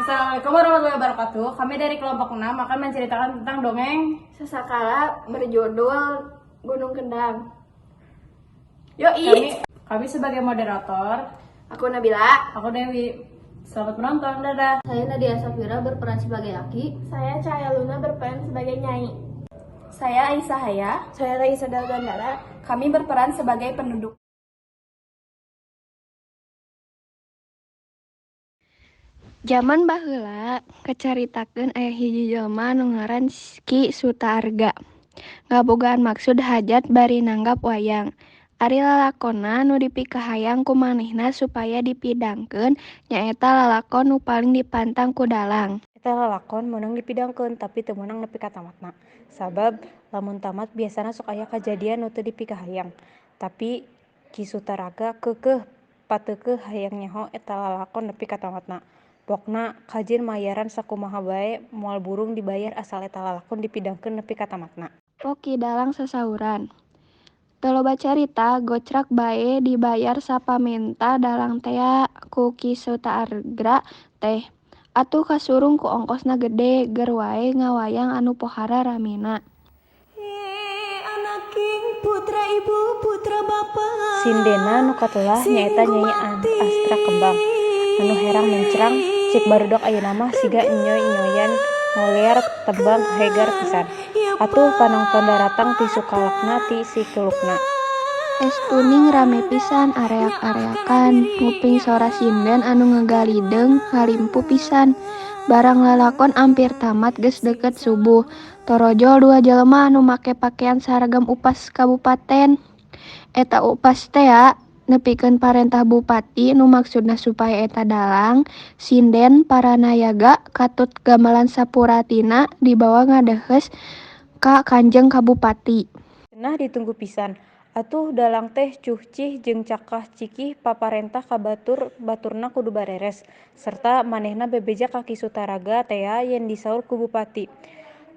Assalamualaikum warahmatullahi wabarakatuh. Kami dari kelompok 6 akan menceritakan tentang dongeng Sasakala berjudul Gunung Kendang. Yoi. Kami sebagai moderator, Aku Nabila. Aku Dewi. Selamat menonton, dadah. Saya Nadia Safira berperan sebagai Aki. Saya Cahaya Luna berperan sebagai Nyai. Saya Aisyah Haya. Saya Raisa Dalgandara. Kami berperan sebagai penduduk. Jaman baheula kacaritakeun aya hiji jelema nu ngaran Ki Sutaarga. Ngabogaan maksud hajat bari nanggap wayang. Ari lalakonna nu dipikahayang ku manehna supaya dipidangkeun nyaeta lalakon nu paling dipantang ku dalang. Eta lalakon meunang dipidangkeun tapi teu meunang nepi ka tamatna. Sabab lamun tamat biasana sok aya kajadian nu teu dipikahayang. Tapi Ki Sutaraga keukeuh pateukeuh hayang nyaho eta lalakon nepi ka tamatna. Pokna kajeun mayaran sakumaha bae moal burung dibayar asal eta lalakon dipidangkeun nepi ka tamatna. Pok Ki Dalang sasauran. Teu loba carita gocrak bae dibayar sapamenta dalang tea ku Ki Sutaarga teh. Atuh kasurung ku ongkosna gede ger wae ngawayang anu pohara ramena. Sindena nu katelah nyaeta Nyai Astra Kembang anu herang mencrang cik barudak ayeuna mah siga enyoy-enyoyan ngolear tembang hegar pisan. Atuh panongton daratang ti sukalakna ti sikulukna. Estuning rame pisan areak-areakan nguping sora sinden anu ngagalideung ngalimpu pisan. Barang lalakon ampir tamat geus deukeut subuh. Torojol dua jelema anu make pakean saragam upas kabupaten. Eta upas tea nepikeun parentah bupati nu maksudna supaya eta dalang sinden paranayaga katut gamelan sapuratina dibawa ngadeuheus ka Kanjeng Kabupati. Cenah ditunggu pisan. Atuh dalang teh cuhcih jeung cakah cikih paparentah ka batur-baturna kudu bareres serta manehna bebeja ka Ki Sutaraga tea yen disaur ku bupati.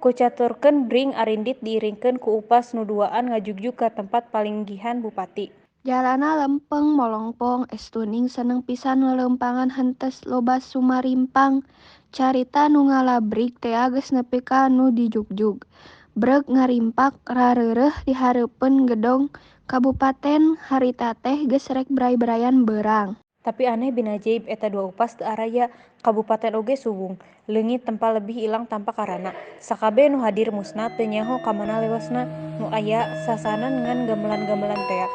Kucaturkeun bring arindit diiringkeun ku upas nu duaan ngajugjug ka tempat palinggihan bupati. Jalanna lempeng molongpong estuning seneng pisan leuleumpangan henteu loba sumarimpang. Carita nu ngalabrig tea geus nepi ka nu dijugjug. Breg ngarimpak rareureuh di hareupeun gedong kabupaten harita teh geus rek bray-brayan beurang. Tapi aneh binajaib eta dua upas teu araya, kabupaten oge suwung, leungit tempa lebih ilang tanpa karana. Sakabeh nu hadir musna teu nyaho ka mana lewasna, nu aya sasanan ngan gamelan-gamelan tea.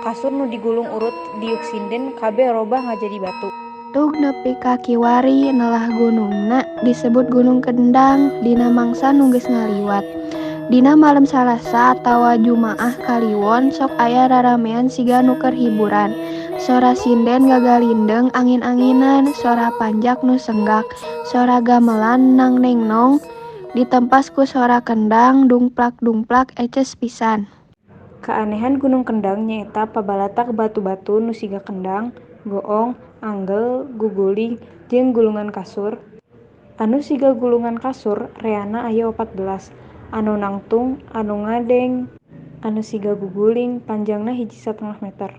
Kasur nu digulung urut diuk sinden kabeh robah ngajadi batu. Tug nepi ka kiwari nelah gunungna disebut Gunung Kendang dina mangsa nu geus ngaliwat. Dina malem Salasa atawa Jumaah Kaliwon sok aya raramean siga nu keur hiburan. Sora sinden gagalindeung angin-anginan, sora panjak nu senggak, sora gamelan nang nengnong ditempas ku sora kendang dungplak-dungplak eces pisan. Kaanehan Gunung Kendang nyaeta pabalatak batu-batu nu siga kendang, goong, anggel, guguling, jeung gulungan kasur. Anu siga gulungan kasur reana aya 14, anu nangtung, anu ngadeng, anu siga guguling panjangna 1,5 meter.